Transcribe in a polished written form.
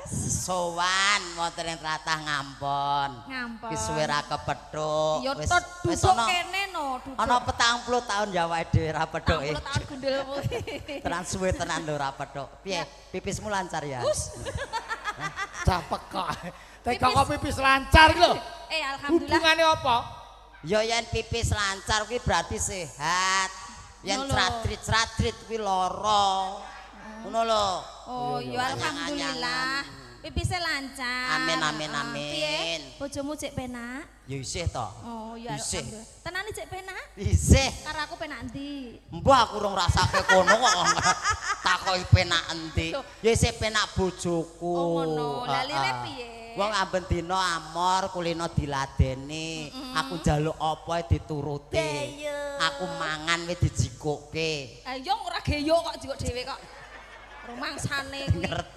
Sowan wonten ing tlatah Ngampon. Ngampon. Ki suwe ra kepethuk. Ya Wis tot wis duduk ana kene no, duduk. ana 40 tahun ya awake dhewe ra pethuke. 40 tahun gundulmu. Tenan suwe tenan lho ra pethuk. Piye? Pipismu lancar ya? Us. Capek kok. Teka kok pipis lancar iki lho. Eh alhamdulillah. Hubungane apa? Ya yen pipis lancar kuwi berarti sehat. Yen Ngono lho. cratrit-cratrit kuwi lara. Ngono lho. Oh ya alhamdulillah. Pipisnya lancar. Amin, amin, Heeh. amin. Piye? Bojomu cek penak? Ya isih to. Oh ya Isih. alhamdulillah. Tenane cek penak? Isih. Karo aku penak endi? Mbah aku urung rasake kono kok takoki penak endi. Loh. Ya isih penak bojoku. Oh, ngono. Lah, Heeh. lire piye? Wong amben dina amor kulino diladeni. Aku njaluk apa dituruti. Dayo. Aku mangan wis dijikoke. Ayo ora geyo kok jikok dhewe kok. Rumangsane kuwi. Ngerti.